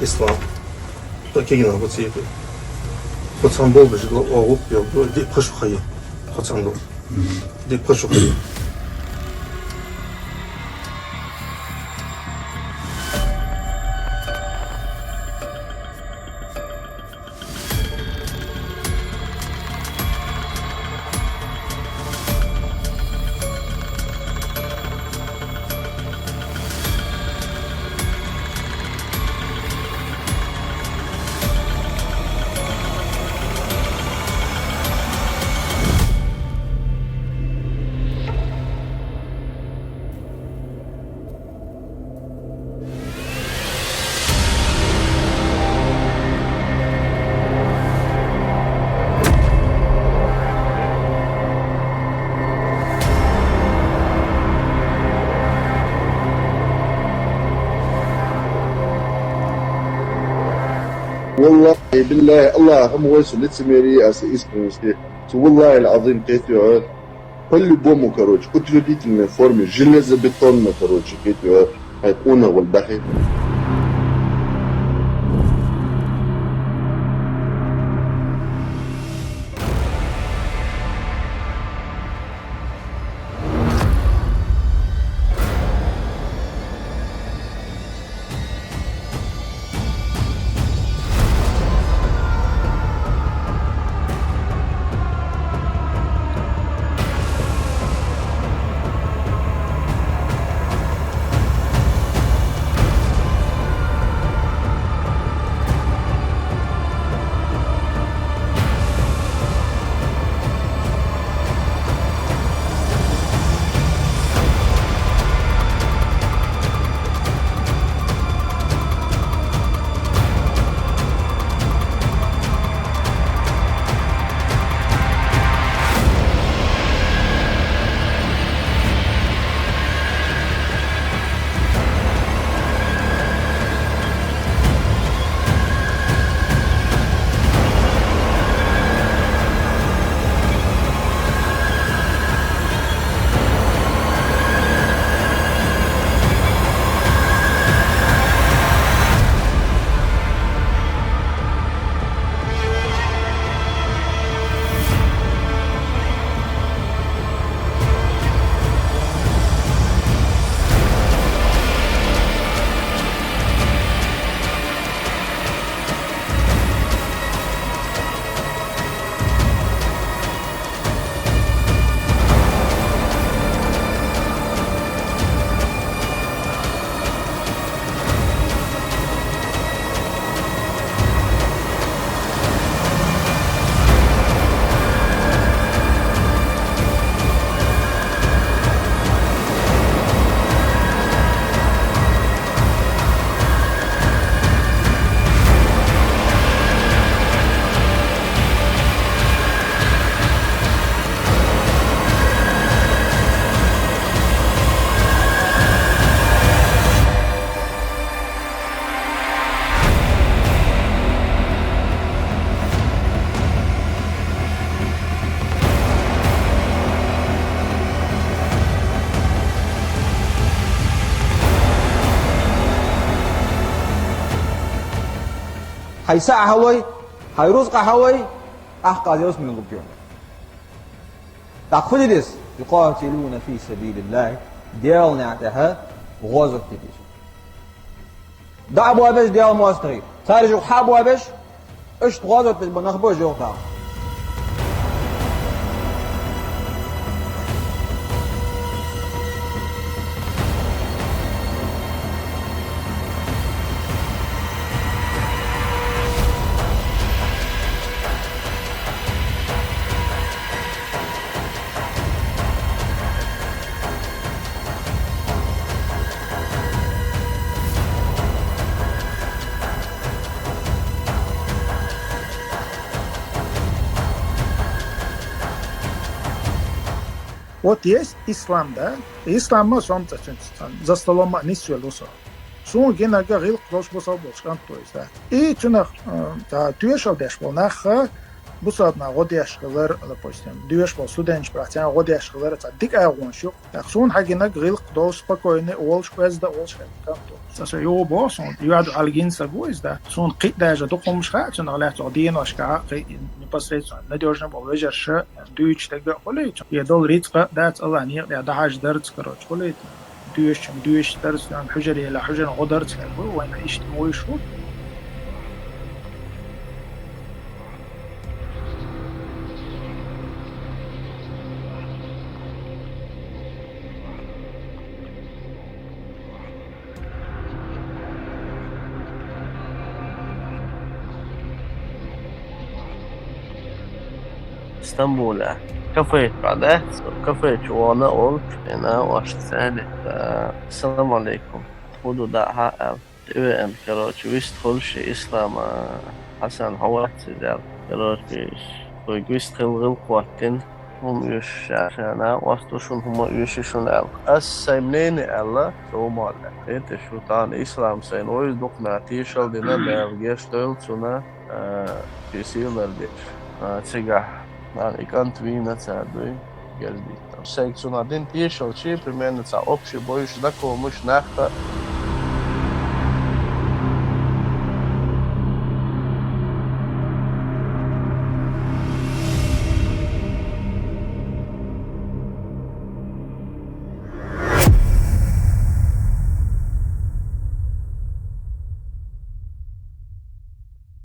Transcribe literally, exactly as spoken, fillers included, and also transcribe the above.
Ислам. Тӏакӏегина бу цӏикӏи. Хуцан болбиш гла огъуп йобду, ди пхуш хайи. Хуцан гла. Ди пхуш хайи. Валлахи, биллахи, Аллах, ам вайсу лицемерие, а со искренности. Со, валлахи аль-азим, кхетаю. По-любому, короче, утвердительной форме, железобетонно, короче, кхетаю. Хай къуна вал дахи. Хьай са Ӏа хьалой, хьай рузкъа хьалой, ахкъазелс мин губгион. Дакъа худидис, يقاتلون في سبيل الله, Даьла наькъа тӀехьа гӀазот дидис. ДӀа а боабеш Даьла моастагӀий, цар жугӀ хьа а боабеш, иштта гӀазот деш ба нах ба жугӀ дагӀа. Вот есть ислам, да? Ислам ма сом ца цунца, за столом ма нисвелу со. Сун гинага гӀилкх долуш бусалба волчу кӀант ву иза. И цунах, э, ца тоьшалла деш болу нах, э, Бусалба нах гӀо деш хилар, допустим, доьшуш болу студенташ бахьан гӀо деш хилар цхьа дика агӀонаш ю. ТӀаккха суна хьагинарг гӀиллакх долуш, спокойный волуш, оьзда а волуш хилла кӀант ву. Сан со юха боху, суна юьхь-дуьхьал гина стаг ву иза, да. Суна кхин а даже дукха хӀуманаш хаьа цунах лаьцна, денош кхаьа, кхин а непосредственно надёжно болу вежарша, дуьйцуш дерг а хуьлий цунна. Е долу рицкъа а дац, Аллах некъа тӀехь дӀахьажа дарца, короче, хуьлий цунна. Доьшучунна доьшуш дарца, хьуьжар елахь, хьуьжарна гӀо дарца хир бу, вайна иштта вуйш ву. Стамбулехь кафе чохь дац, кафе чу вахана а волчу, и накъостаца аьлла: «Ассаламу алейкум, хӀун ду дӀа а?» аьлла. ТӀевеана, короче, вистхуьлуш и Ислам, а, Хьасан, хьо вац иза аьлла. Короче, кхуьнга вистхила гӀиллакх хӀоттийна, хӀума оьшуш ша-ша накъост ву, шуна хӀума оьший шуна аьлла. Ас сайн мнение аьлла, со хӀума аьлла. ХӀета шу тахана Ислам сайна вовза дукха нах тешал дина, Дала гечдойла цунна, а, шен сийлара деш. А, цигахь, нана, и кӀант вийна цара дуй, герз дитта. Сайга цунах дина тешалчий, примерно, цхьа общий бойуш, знакомыш нах а,